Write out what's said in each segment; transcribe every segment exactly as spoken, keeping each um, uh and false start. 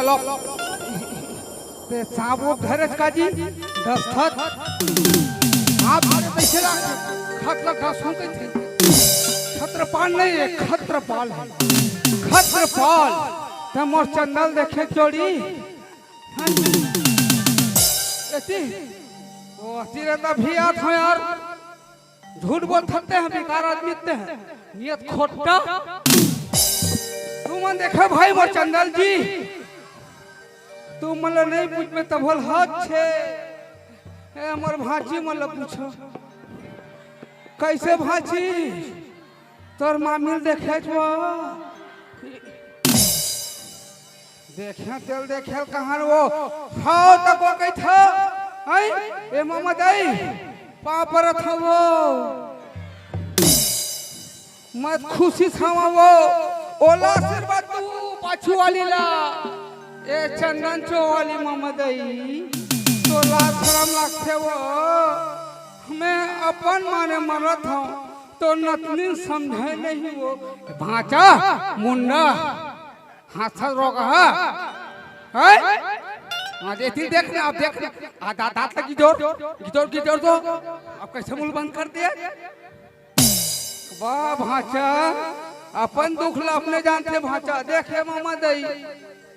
ते साबुन धरेच का जी, दस्तखत। आप धरे तइसे ला, खत ला घसहूं कहिथे। छत्रपाल नहीं हे, खत्रपाल हे। खत्रपाल, ते मोर चंदा ल देखे जोड़ी। हाँ जी। एती, ओ, तेरे तभी आत हो यार। झूठ बोलथस ते ह, बेकार आदमी ते ह, नियत खोटा। तुमन देखे भाई मोर चंदा ल जी, तुमन ला नहीं पूछबे तभो ले हद हे। ए, मोर भांची मन ला पूछो, कइसे भांची, तोर मामी ल देखेच वो? देखे तेल देखे ल कहाँ वो? हव तको कहिथे। हैं? ए ममा दाई, पाँव परत हंव वो। मैं खुशी से हंव वो। ओला आशीर्वाद दे पाछू वाली ला। ए चंदन चो वाली ममा दाई, तोला शरम लागथे वो। मैं अपन माने मरत हंव, तोर नतनी ल समझे नहीं वो। भांचा, मुंडा। हाथ से रोक, हाँ। हैं? हाँ, एती देख ना, अब देख ना। आ, दांत, दांत लगी जोर, गिजोर, गिजोर दो। अब कइसे मुंह बंद कर दिया? वाह भांचा, अपन दुख ला अपने जानथे भांचा। देखे ममा दाई,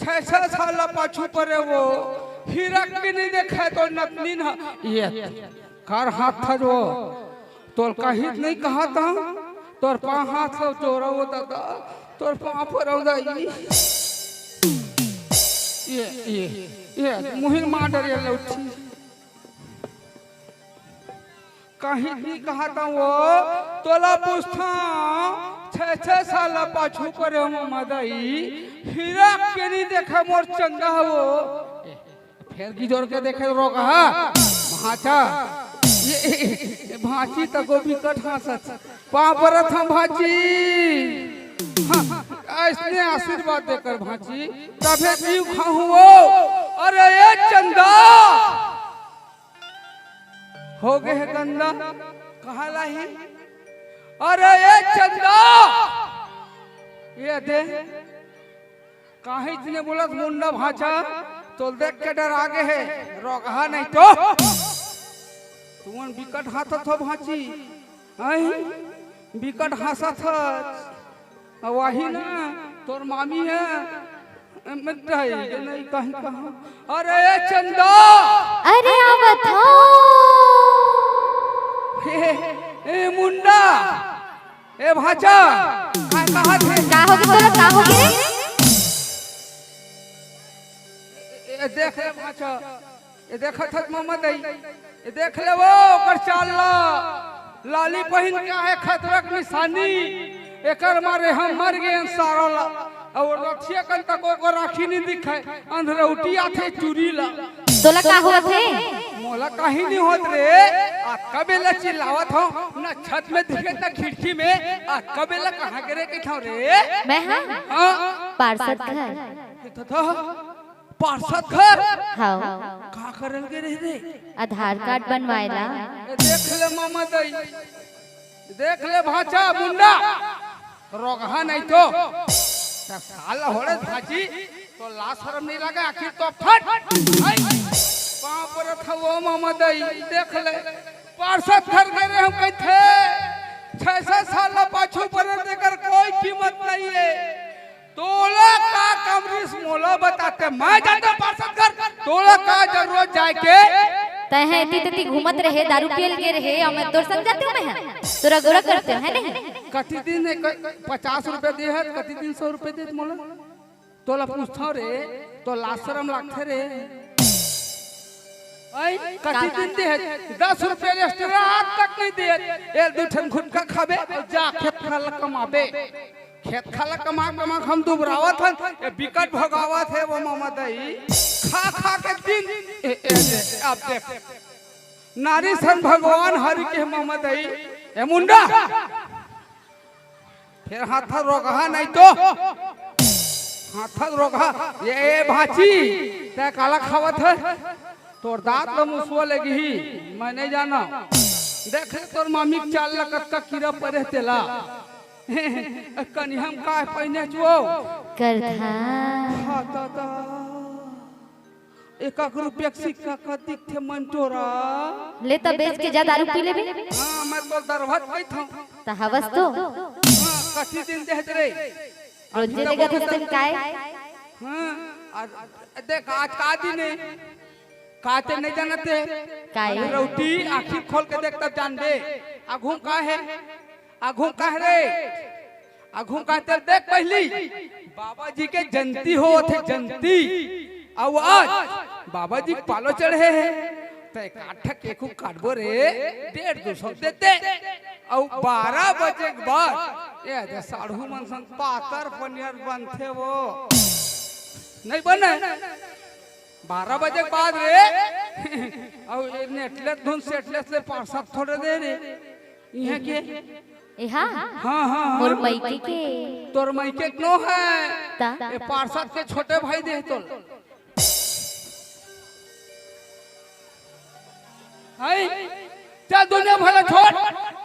छह, छह साल ला पाछू परे वो, हिरक के नहीं देखे तोर नतनी ल। ये कर हाथ था जो, तोला कहिच नहीं कहत हंव, तोर पाँव हाथ ला जोरंव वो दादा, तोर पाँव परंव दाई। ये, ये, ये, मुहिर मार डरे लौठी। कहिच नहीं कहत हंव वो, तोला पूछथंव, छह, छह साल ला पाछू परे हंव ममा दाई, हिरक के नहीं देखे मोर चंदा वो। फेर गिजोर के देखे रोगहा, भांचा। ये, ये भांची तको बिकट हांसत। पाँव परत हंव भांची। हाँ, अइसने आशीर्वाद दे कर भांची, तभे जीव खाहूं वो। अरे ए चंदा, हो गे हे गंदा, कहाँ लाही? अरे ए चंदा, ये दे। काहिच नहीं बोलत मुंडा भांचा, तोला देख के डरा गे हे, रोगहा नहीं तो। तुमन बिकट हांसत हो भांची, हैं? बिकट हांसत हस। अउ वही ना, तोर मामी हे, मिठाई के नहीं कहीं कहाँ। अरे ए चंदा! अरे आवत हो। ए, ए मुंडा, ए भांचा, का कहत हे? का होगे तोला, का होगे रे? ए, ए, देख रे भांचा, ए देखत हस ममा दाई, ए देख ले वो ओकर चाल ला, लाली पहिन के आहे खतरा के निशानी, एकर मारे हम मर गेन सारा ला। अउ रथिया कन तको ओकर आँखी नहीं दिखय, अंधरौटी आथे चुरी ला। तोला का होवत हे? मोला कहीं नहीं होत रे, अतका बेला चिल्लावत हंव, न छत में दिखे न खिड़की में, अतका बेला कहाँ गे रे कहिथंव रे? मैं हाँ? हाँ। पार्षद घर। पार्षद घर? हव। का करे ल गे रहे रे? आधार कार्ड बनवाए ला। ए, देख ले ममा दाई, देख ले भांचा मुंडा, रोगहा नहीं तो। त साला होड़े भांची, तोला लाज शरम नहीं लगे, आखिर तो फट। हाय, पाँव परत हंव वो ममा दाई, देख ले, पार्षद घर गे रहे हंव कहिथे, छह, छह साल ला पाछू परे तेकर कोई कीमत नहीं हे। तोला का कमरिस मोला बता ते, मैं जाथंव पार्षद घर, तोला का जरूरत जाए के? तैं ह एती तेती घूमत रहे, दारू पिए ल गे रहे, अउ मैं तोर संग जाथंव मैं ह? तोर अगोरा करथंव, हे नहीं? कति दिन हे, क-, पचास रुपया दे हस, कति दिन सौ रुपया देत मोला? तोला पूछथंव रे, तोला लाज शरम लागथे रे? अई, कति दिन दे हस? दस रुपया extra आज तक नहीं दे हस। ए दू ठन गुटखा खाबे, अउ जा खेत खार ला कमाबे। खेत खार ला कमा कमा के हम दुबरावत हन, ए बिकट भोगावत हे वो ममा दाई। खा खा के दिन, ए, ए, ए, अब देख। नारी सन भगवान हरि के ममा दाई। ए मुंडा, फेर हाथ रोगहा नहीं तो। हाथ रोगहा, ए, ए भांची, तैं काला खावत हस? तोर दांत ल मुसवा लगही, मैं नहीं जानंव। देख ले तोर मामी के चाल ला, कतका कीरा परे हे तेला। कनिहा म काय पहिने हस वो? करधा। हा, दा, दा। एक एक रुपया के सिक्का का दिखथे मन टोरा। ले त बेच के जा दारू पी लेबे। हाँ, मैं तो दरभत गई था। त हवस तो। हाँ, कति दिन देहत रे। रोजे देखत हस तेन काय? हाँ, आ, देख आज का दिन है? का ते नहीं जानते? काय? रोटी आँखी खोल के देख तब जानबे। आघू का है? आघू का है रे? आघू का तेल देख पहली। बाबा जी के जयंती होत हे, जयंती। अउ आज बाबा जी के पालो चढ़े हे। त एक आठ ठक एकू काटबो रे, डेढ़ दू सौ देते। अउ बारह बजे के बाद, ए दे साढ़ू मन संग पातर पनियर बनथे वो। नहीं बने। बारह बजे के बाद रे। अउ ए नेटलेस धुन सेटलेस ले पार्षद थोड़े दे रे। इहाँ के? एहा? हाँ, हाँ, हाँ। मोर मइके के। तोर मइके के नो है। ता? ए पार्षद के छोटे भाई दे तोल। हाय, चल दुनिया भला छोड़।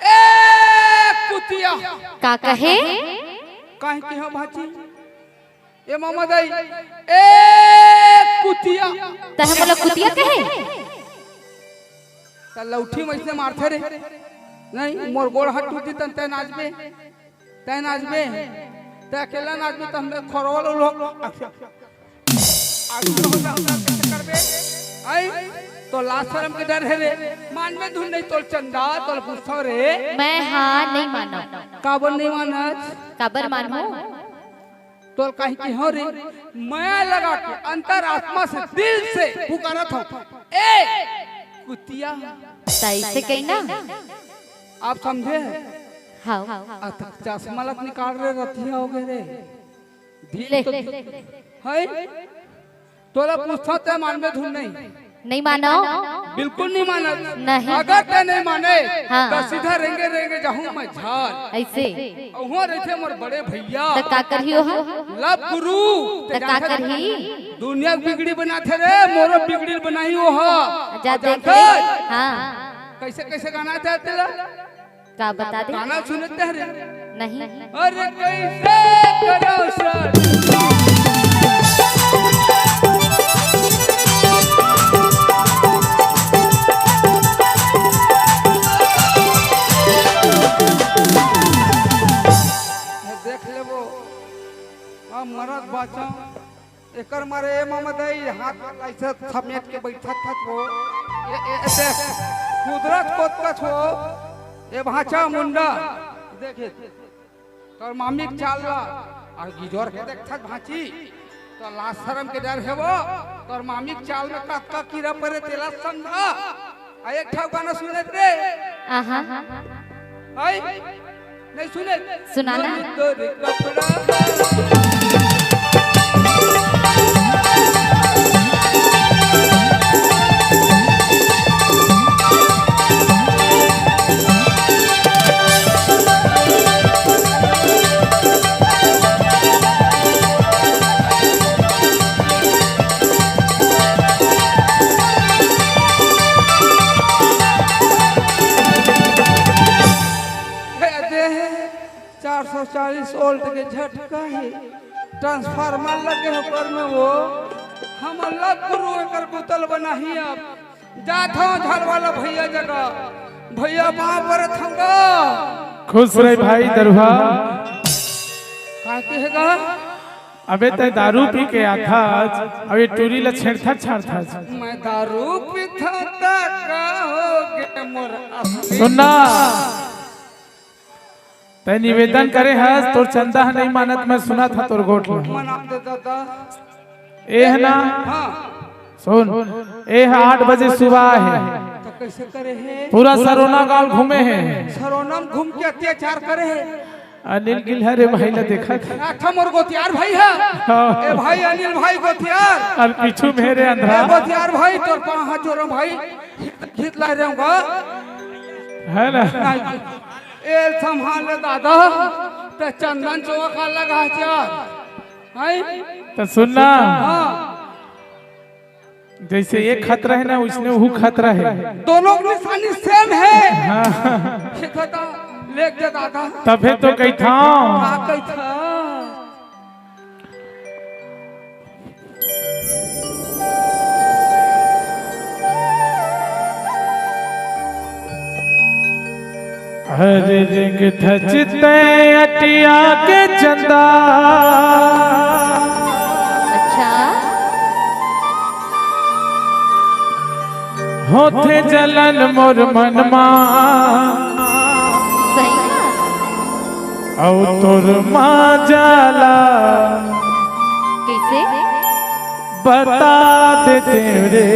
ए कुतिया। का कहे? काहे के हो भाची? ए मामा दाई, ए कुतिया। तहे मोला कुतिया कहे? त लौठी में से मारथे रे। नहीं, मोर गोड़ हाथ टूटी तन तै नाचबे। तै नाचबे। तै अकेला नाचबे त हमरे खोरवा लो लोग। आगू तो हो जाओ, कैसे करबे? आई, तो लाज शरम के डर हे रे। मान में धुन नहीं तोल चंदा, तोल पूछो रे। मैं हाँ नहीं मानो। काबर नहीं मानत? काबर मानहूँ? तोल काहे कि हो रे, मया लगा के अंतर आत्मा से, दिल से पुकारत हो, ए कुतिया। त ऐसे कही ना। आप समझे? हाँ। आ त चश्मा लत निकाल रे, रतिया हो गए रे। दिल ले। तो है। तोला पूछथंव, तैं मानबे धुन नहीं? नहीं मानो। बिल्कुल नहीं मानत। नहीं। अगर तैं नहीं माने, हाँ। तो सीधा रेंगे रेंगे जाहूँ मैं झार। ऐसे? उहाँ रहिथे मोर बड़े भैया। त का करही ओहा? लव गुरु। त का करही? दुनिया के बिगड़ी बनाथे रे, मोरो बिगड़ी बनाही ओहा। जा देख। हाँ। कैसे, कैसे गाना हे तेला? का बता दे? गाना सुनत हस रे? नहीं। अरे कैसे करो सर? ये देख लेबो। अब मरत बाँचो। एकर मारे ए मामा दाई हाथ ऐसे समेट के बैठत हस वो। ए, ए, ए, देख, कुदरत कोतकच हो। ए भाँचा मुंडा, देखे, तोर मामी के चाल ला, अउ गिजोर के देखथस भाँची, तो लाज शरम के डर हे वो, तोर मामी के चाल में कतका कीरा परे तेला समझा। आ एक ठा गाना सुनत रे। आहा। आई? नहीं सुने? सुनाना। तोर कपड़ा। दे, चार सौ चालीस वोल्ट के झटका हे, ट्रांसफार्मर लगे हे ऊपर में वो। हमर लव गुरु एकर बुतल बनाही अब। जात हँव झलवाला भैया जगह, भैया पाँव परत हँव गा। खुश रह भाई दरुहा। का कहे गा? अबे तैं दारू पी के आथस, अउ ए टूरी ला छेड़थस छाड़थस। मैं दारू पीथँव त का होगे मोर असली। सुन ना, तैं निवेदन करे हस, तोर चंदा ह नहीं मानत, मैं सुनत हँव तोर गोठ ला। मना दे दादा। एह ना, हाँ। सुन, एह आठ बजे सुबह आए हे। त कैसे करे हे? पूरा सरोना गाँव घूमे हे। सरोना में घूम के अत्याचार करे हे। अनिल गिलहर ए भाई ला देखत हे। अच्छा मोर गोतियार भाई हे। हाँ। ए भाई अनिल भाई गोतियार। अउ पीछू में हे रे अंधरा। ए गोतियार भाई तोर पाँव हाथ जोरँव भाई। हित, हित ला रेंव गा। हे ना? नहीं। ए संभाल ले दादा। तैं चंदन चौक लगा चार। हैं? त सुन ना। हाँ। जैसे ये खतरा हे ना, वैसने वो खतरा हे। दोनों की निशानी सेम हे। हाँ। ये दादा, लेके दादा। तभे तो कहिथँव। का कहिथँव? हर रिंग धचते अटिया के चंदा। अच्छा। होथे जलन मोर मन मा। सही। अउ तोर माजा ला। कइसे? बता देते रे,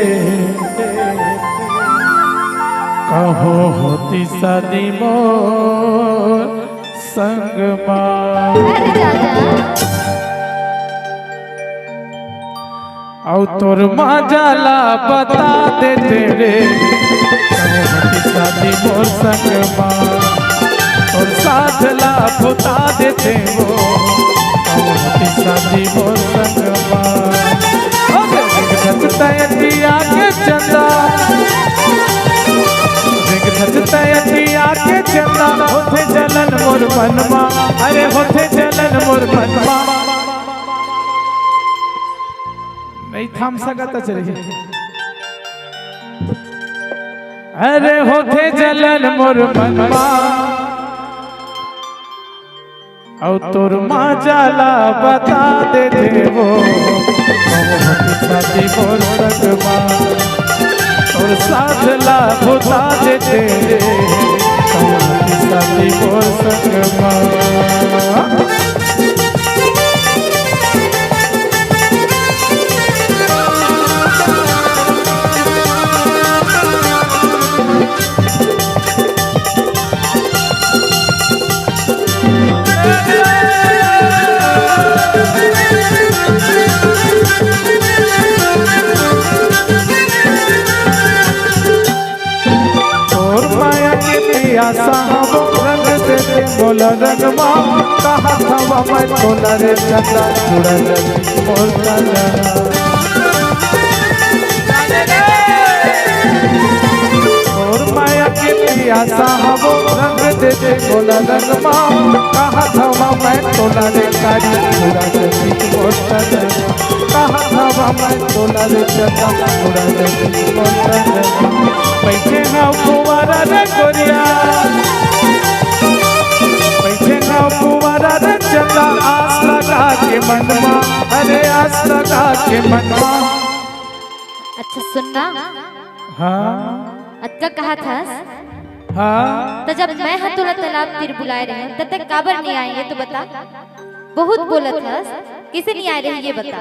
कहो होती शादी मोर संग मा। अरे दादा। अउ तोर माजा ला बता देते रे, कहो होती शादी मोर संग मा। तोर साथ ला बुता देते वो, कहो होती शादी मोर संग मा। अरे रिंग धचते अटिया के चंदा, रिंग धचते अटिया के चंदा, होथे जलन मोर मन मा, अरे होथे जलन मोर मन मा। नइ थाम सकत अस रे। अरे होथे जलन मोर मन मा। अउ तोर माजा ला बता देते वो, कहो होती शादी मोर संग मा। तोर साथ ला बुता देते रे, कहो होती शादी मोर संग मा। तोर माया के पियासा हवं, रंग दे दे मोला रंगवा। कहत हवं मैं तोला रे चंदा, छुड़ा जनी मोर तनवा। तोर माया के पियासा हवं, रंग दे दे मोला रंगवा। कहत हवं मैं तोला रे कारी, छुड़ा जनी मोर तनवा। कहत हवं मैं तोला रे चंदा, छुड़ा जनी मोर तनवा। बइठे हंव कुंवारा रे गोरिया, बइठे हंव कुंवारा रे चंदा, आस लगा के मन मा, अरे आस लगा के मन मा। अच्छा सुन ना। हाँ। अतका कहत हस। हाँ। त जब मैं ह तोला तालाब तीर बुलाए रहेंव, त तैं काबर नइ आए, ये तो बता। बहुत बोलत हस, कइसे नइ आए रहे, ये बता।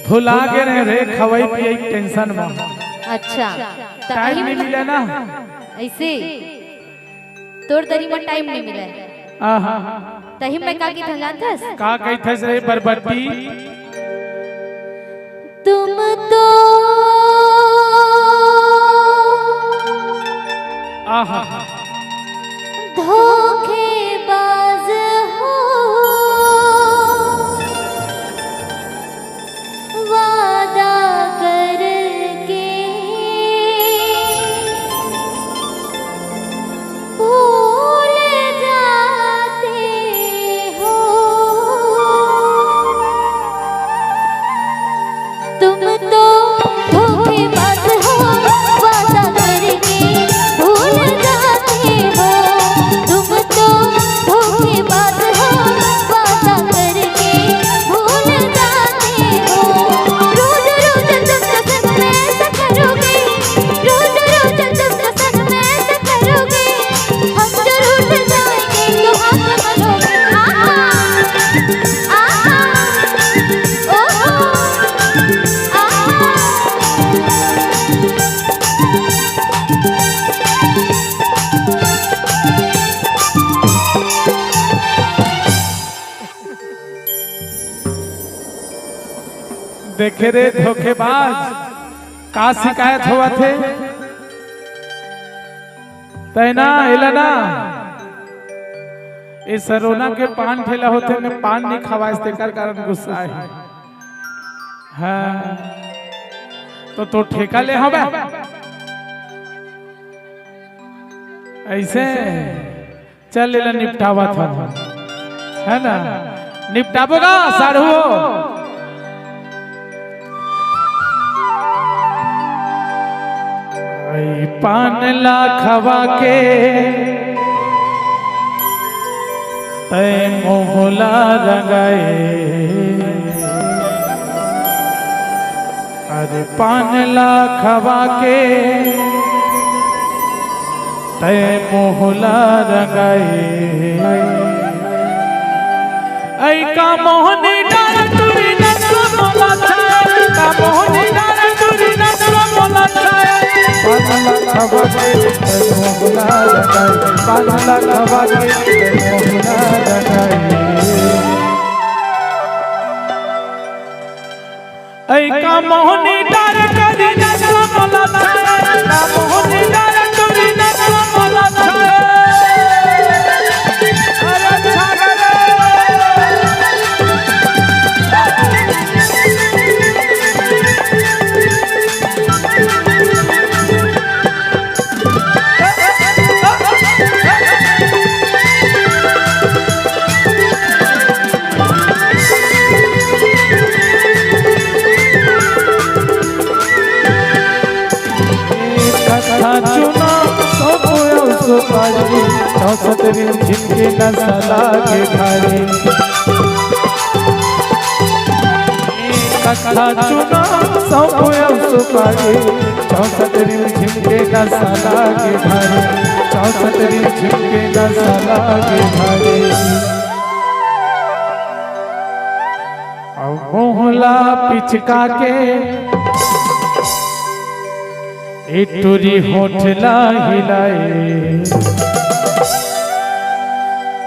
भुला गे रहे रे, खवई पियई के tension मा। अच्छा, त टाइम अही नइ मिले ना। अइसे तोर दरी मा टाइम नइ मिले। आहा। तही मैं का कहिथंव जानथस? का कहिथस रे बरबट्टी? तुम तो आहा। धोखेबाज हो, वादा करके भूल जाते हो। तुम तो धोखेबाज हो, वादा करके भूल जाते हो। तुम तो धोखेबाज हो, वादा करके भूल जाते हो। रोज रोज तुम कसम ऐसा करोगे, रोज रोज तुम कसम ऐसा करोगे। हम तो रूठ जाएंगे तो हाथ मरोगे। आहा, आहा, ओहो, आहा। देखे रे धोखेबाज, का शिकायत होवत हे? तैं ना, एला ना, ए सरोना के पान ठेला होथे, में पान नइ खवाइस, तेकर कारण गुस्सा हे। हाँ, तो, तो ठेका ले हवे। अइसे चल, एला निपटावत हन, हे ना? निपटाबो गा, साढ़ू। आई पान ला खवा के तै मोहला रंगाए, अरे पान ला खवा के तै मोहला रंगाए। ऐ का मोहनी डार टुरी नस मोला छाए, का मोहनी डार टुरी नस मोला छाए। पान ला खवा के तै मोहला रंगाए, पान ला खवा के तै मोहला रंगाए। ऐ का मोहनी डार करी नस मोला छाए, का मोहनी डार टुरी नस मोला छाए। अरे छागले। कत्था चुना सौंप अउ सुपारी, चौसठ रिमझिम के नसा लागे भारी। कत्था चुना सौंप अउ सुपारी, चौसठ रिमझिम के नसा लागे भारी, चौसठ रिमझिम के नसा लागे भारी। अउ मोहला पिचका के ए टुरी होठ ला हिलाए।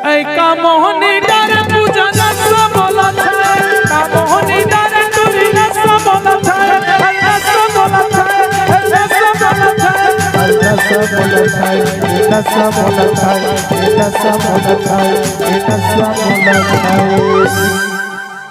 ऐ का मोहनी डार पूजा नस मोला छाए, का मोहनी डार टुरी नस मोला छाए, ऐ नस मोला छाए, ऐ नस मोला छाए। ऐ नस मोला छाए, ऐ नस मोला छाए, ऐ नस मोला छाए, ऐ नस मोला छाए।